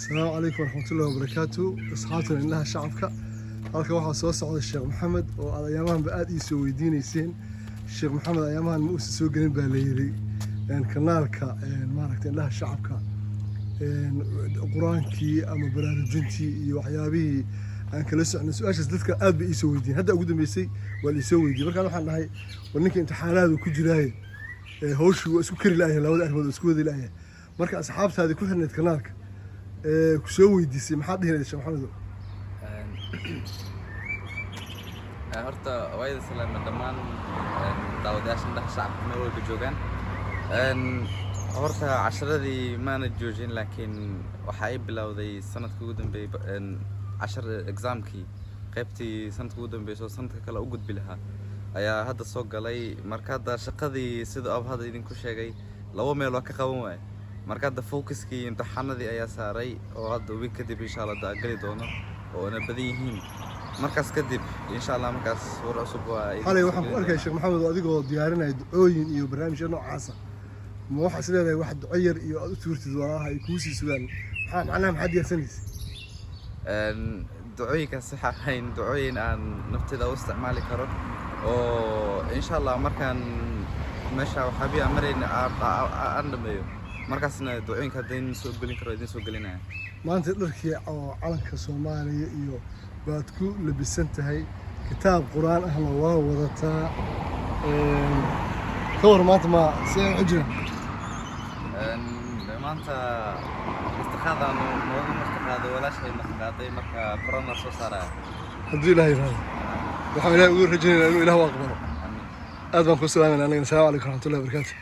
Asalaamu calaykum waraxmatullahi wabarakaatu. Asxaabtan Indhaha Shacabka, halka waxaa soo socda Sheekh Maxamed oo aad ayaamahanba aada ii soo weydiineyseen. Sheekh Maxamed ayaamahan ma uusan soo gelin baa la yidhi kanaalka maaragta Indhaha Shacabka, qur-aankii ama baraarujintii iyo waxyaabihii aan kala socnay. Su-aashaas dadka aad bay iisoo weydiiyeen. Hadda ugu dambeysay waa la isoo weydiiyey. Markaan waxaan dhahay, war ninka imtixaanaadu ku jiraaye, hawshii waa isku kari la'yahay, labada arrimood waa isku wadi la'yahay. Marka asxaabtaadii ku xirnayd kanaalka ee ku soo weydiisay, maxaad dhihi lahayd, Sheekh Maxamed? Horta waa idin salaamay dhammaan daawadayaasha Indhaha Shacabka meel walba joogaan. Horta casharadii maana joojin, laakiin waxa ay bilowday sanadka ugu dambeeyay cashar examkii qaybtii sanadka ugu dambeysay oo sanadka kale u gudbi lahaa ayaa hadda soo galay. Marka hadda shaqadii, sida ab hadda idinku sheegay, laba meel waa ka qaban waaye. Marka hadda focuskii imtixaanadii ayaa saaray oo hadda week kadib insha Allah da geli doono oo na badan yihiin. Markaas kadib insha Allah markaas war cusub waa idin Xalay soo waxaan ku gelin arkay doonaa. Sheekh Maxamed oo adigoo diyaarinaya ducooyin iyo barnaamijyo noocaasa. Ma waxaa is leedahay wax duco yar iyo aad u tuurtid walaalaha ay kuu sii sugaan? Maxaa macnaha, maxaad diyaarsanaysa? Ducooyinkaas waxa ahayn ducooyin aan nafteyda u isticmaali karo oo insha Allah markaan meesha waxaabihi aan marayna aan dhameeyo, markaasna ducooyinka hadda soo gelin karo idin soo gelinaya. Maanta dharkii oo calanka Soomaaliya iyo baad ku labisan tahay, kitaab qur-aan ahna waa wadataa. Ka war maanta, ma si ay u jiraan? Maanta martiqaadaan noogu martiqaaday walaashay martiqaaday, marka korona soo saaraya. Hadduu Ilaah yiraahdo, waxaan Ilaah ugu rajaynaynaa inuu Ilaah u aqbalo. Amiin. Aad baan ku salaamayna anagana. Asalaamu calaykum waraxmatullahi wabarakaatu.